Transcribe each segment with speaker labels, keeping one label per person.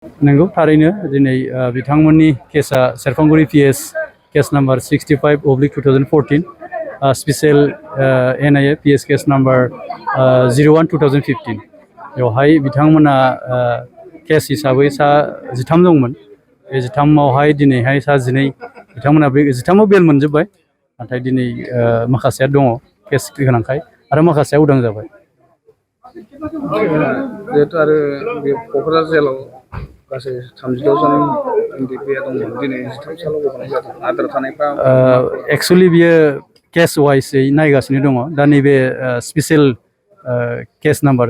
Speaker 1: नंगौ थारैनो दिनै बिथांमोननि केसा सेरफांगुरि PS case number 65/2014 special NIA PS case number 01/2015 बेवहाय बिथांमोना केस हिसाबै सा 13 दंमोन। बे 13आवहाय दिनैहाय सा 12 बिथांमोना बे 13आव बेल मोनजोब्बाय। नाथाय दिनै माखासेया दङ केस गोनांखाय आरो माखासेया उदां जाबाय।
Speaker 2: जिहेतु आरो बे क'क्राझार जेलाव गासै 36 जन NDFB दंमोन दिनै 13 सालाव गबोनाय जादों आद्रा थानायफ्रा
Speaker 1: एक्सुअलि बियो केस वाइसै नायगासिनो दङ। दा नैबे special case number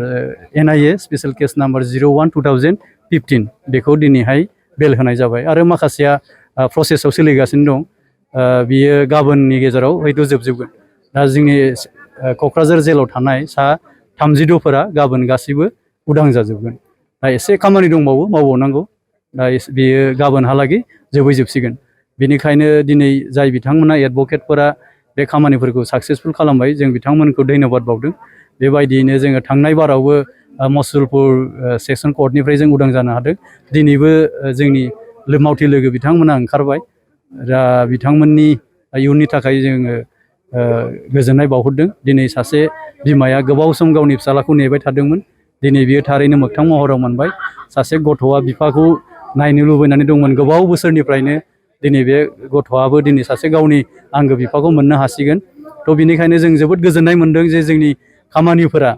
Speaker 1: NIA special case number 01/2015 बेखौ दिनैहाय बेल होनाय जाबाय आरो माखासेया प्रसेसआव सोलिगासिनो दं। बियो गाबोननि गेजेराव हयथ' जोबजोबगोन। दा जोंनि क'क्राझार जेलाव थानाय सा 32फोरा गाबोन गासैबो उदां जाजोबगोन। दा एसे खामानि दंबावो मावबावनांगौ। दा बेयो गाबोनहालागै जोबसिगोन। बेनिखायनो दिनै जाय बिथांमोना एडभकेटफोरा बे खामानिफोरखौ साक्सेसफुल खालामबाय जों बिथांमोनखौ धन्यबाद बावदों। बेबायदियैनो जोङो थांनाय बारावबो मुसलपुर सेक्सन कर्टनिफ्राय जों उदां जानो हादों। दिनैबो जोंनि मावथि लोगो बिथांमोना ओंखारबाय। दा बिथांमोननि इयुननि थाखाय जोङो गोजोननाय बावहरदों। दिनै सासे बिमाया गोबाव सम गावनि फिसालाखौ नेबाय थादोंमोन। दिनै बियो थारैनो मोगथां महराव मोनबाय। सासे गथ'आ बिफाखौ नायनो लुबैनानै दंमोन गोबाव बोसोरनिफ्रायनो। दिनै बे गथ'आबो दिनै सासे गावनि आंगो बिफाखौ मोननो हासिगोन। थ' बिनिखायनो जों जोबोद गोजोननाय मोनदों जे जोंनि खामानिफोरा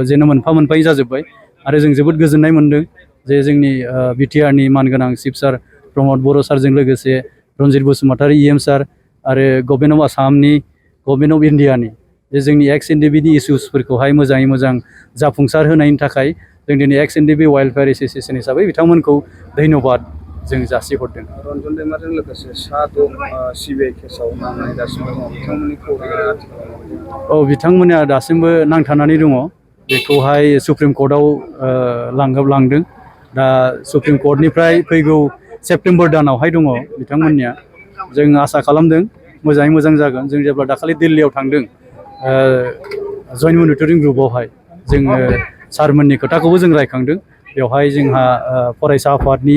Speaker 1: जेन' मोनफा मोनफायै जाजोब्बाय आरो जों जोबोद गोजोननाय मोनदों जे जोंनि बिटिआरनि मानगोनां चिफ सार प्रमद बर' सारजों लोगोसे रनजित बसुमतारी EM सार आरो गभर्नमेन्ट अफ आसामनि गभर्नमेन्ट अफ इन्डियानि जे जोंनि EX-NDFB नि इसुसफोरखौहाय मोजाङै मोजां जाफुंसार होनायनि थाखाय जों दिनै EX-NDFB वेलफेयार एस'सिएसन हिसाबै बिथांमोनखौ धन्यबाद जों जासिहरदों।
Speaker 2: रन्जन दैमारिजों लोगोसे सा 6 CBI केसाव नांनानै दासिमबो दङ बिथांमोननि खौराङा आथिखालाव
Speaker 1: औ बिथांमोना दासिमबो नांथानानै दङ। बेखौहाय सुप्रिम कर्टआव लांदों। दा सुप्रिम कर्टनिफ्राय फैगौ सेप्तेम्बर दानावहाय दङ बिथांमोननिया। जों आसा खालामदों मोजाङै मोजां जागोन। जों जेब्ला दाखालि दिल्लीयाव थांदों जइन्ट मनिटरिं ग्रुपआवहाय जोङो सारमोननि खोथाखौबो जों रायखांदों। बेवहाय जोंहा फरायसा आफादनि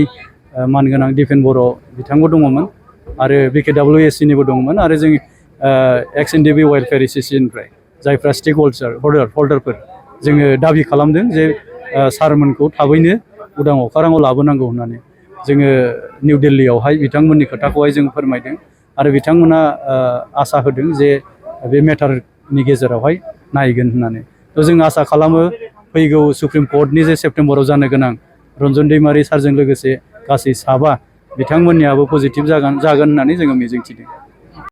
Speaker 1: मानगोनां दिपेन बर' बिथांबो दङमोन आरो BKWSC निबो दंमोन आरो जों EX-NDFB वेलफेयार एस'सिएसननिफ्राय जायफ्रा स्टेक हल्डारफोर जोङो दाबि खालामदों जे सारमोनखौ थाबैनो उदां अखाराङाव लाबोनांगौ होननानै। जोङो निउ दिल्लीयावहाय बिथांमोननि खोथाखौहाय जों फोरमायदों आरो बिथांमोना आसा होदों जे बे मेटारनि गेजेरावहाय नायगोन होननानै। थ' जों आसा खालामो फैगौ सुप्रिम कर्टनि जे सेप्तेम्बराव जानो गोनां रन्जन दैमारि सारजों लोगोसे गासै 7 बिथांमोननियाबो पजिटिभ जागोन होननानै जोङो मिजिंथिदों।